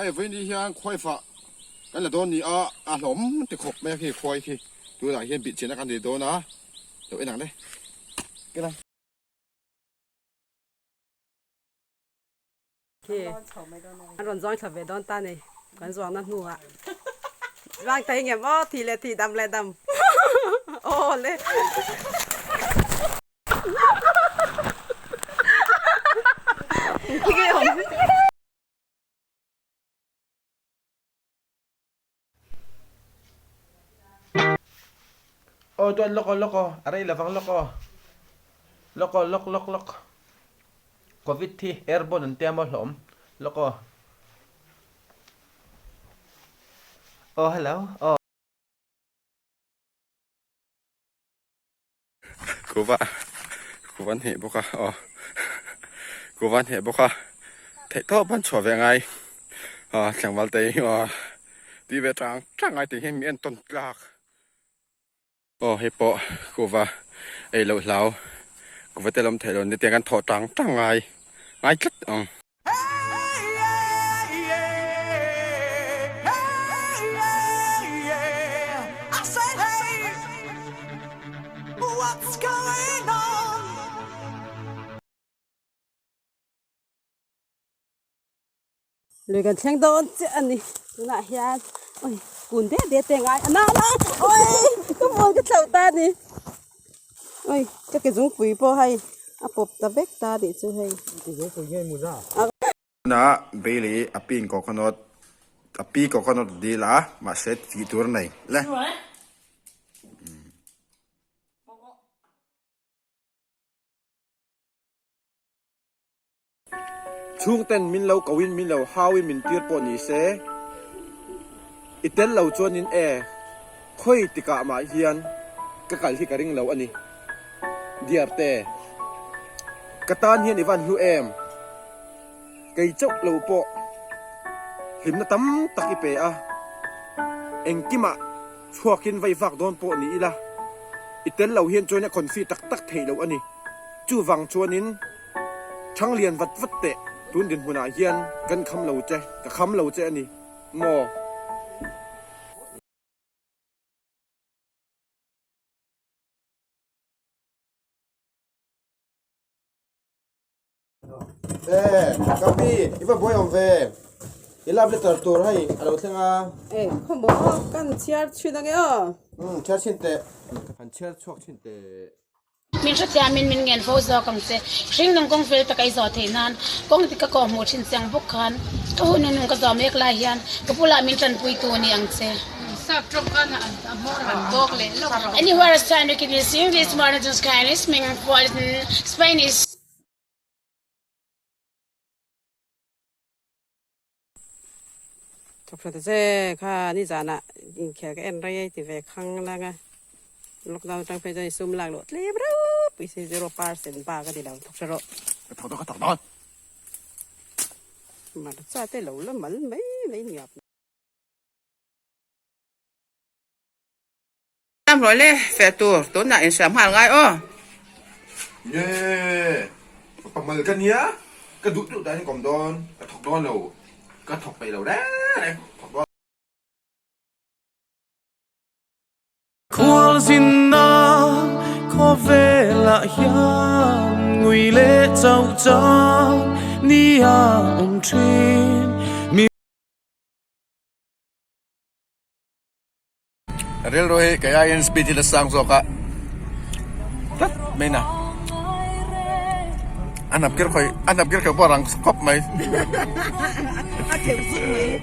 Hei vawiin hian khuaifa kan la dawn ni a, a hlawm ti khawp mai a khi khuai khi tunah hian bihchian a kan nei dawn a, lo en ang le. Kela. Khi an rawn zawng thla ve dawn ta ni kan zuangna hnuah vang thei ngem aw thih leh thih dam leh dam aw le. Aw chuan lawk aw lawk aw a rei lovang lawk aw lawk aw lawk lawk lawk covid hi airborne an tia maw hlawm lawk aw aw hello aw. Kuva kuva an heh bawk a aw kuva an heh bawk a theih tawp an chhuah ve angai aw tlangval te hi aw tih ve tang tang ngai tih hi mi entawn tlak aw hei pawh kuva ei loh hlau kuva te lawm theih loh ni tiang an thawh tang tang ngai ngai tlat ang. Lui kan thleng dawn chiah a ni tunah hian ui kun det det te ngai a na na ui ka phone ka thlauh ta a ni ui ka ke zungpui pawh hei a pawp ta vek ta a nih chu hei. Tunah Bailey a pin coconut a pi coconut dil a mahse tih tur a nei le. Chhungten min lo koin min lo hauin min tir pawh ni se, i tel lo chuanin e, khawi tikah mah hian ka kal hi ka ring lo a ni. Diarte, ka tan hian i van hlu em? Kei chauh lo pawh hlimna tam tak i pe a, engkimah chhuakin vei vak dawn pawh ni ila, i tel lo hian chuan a confi tak tak theih loh a ni. Chuvang chuanin Thang lian vat vat teh, tun dinhmunah hian kan kham lo che, ka kham lo che a ni maw? E, ka pi, i va buai awm ve. I love letter tur hei a lo thleng a. E, khawmaw, kan chhiar chhin ange aw. Umm, chhiar chhin teh. Han chhiar chhuak chhin teh. Min hrethiamin min ngen fo zawk ang che. Hringnung kawng fel tak ei zawh theih nan kawng dik ka kawh hmuh thin chiang bawk khan ka hun hun ka zawh mek lai hian ka bulah min tanpui tu ni ang che. Anywhere English, Spanish. Thawk hre ta che kha nizanah inkhel ka en rei a ti ve khang lang a lockdown atang phei chuan sum lak loh tlem reuh pawisa 0% bak a ni lo thawk hre rawh. Ka thawk dawn ka thawk dawn. Hmarcha te lo la mal mai mai niap. Tam rawh le, feh tur tunah inhriam nghal ngai aw. Nge, ka pamal ka nia, ka duh duh dahin ka awm dawn, ka thawk dawn lo, ka thawk peih lo reng reng, thawk dawn. Khualzinna khawvelah hian ngui leh chauh chang ni a awm thin. Mi. Rilru hi kei aiin speed hi la sang zawk a tlat mai na a hnap kir khawi a hnap kir khawi pawh a rang khawp mai. A theuh zuk mai.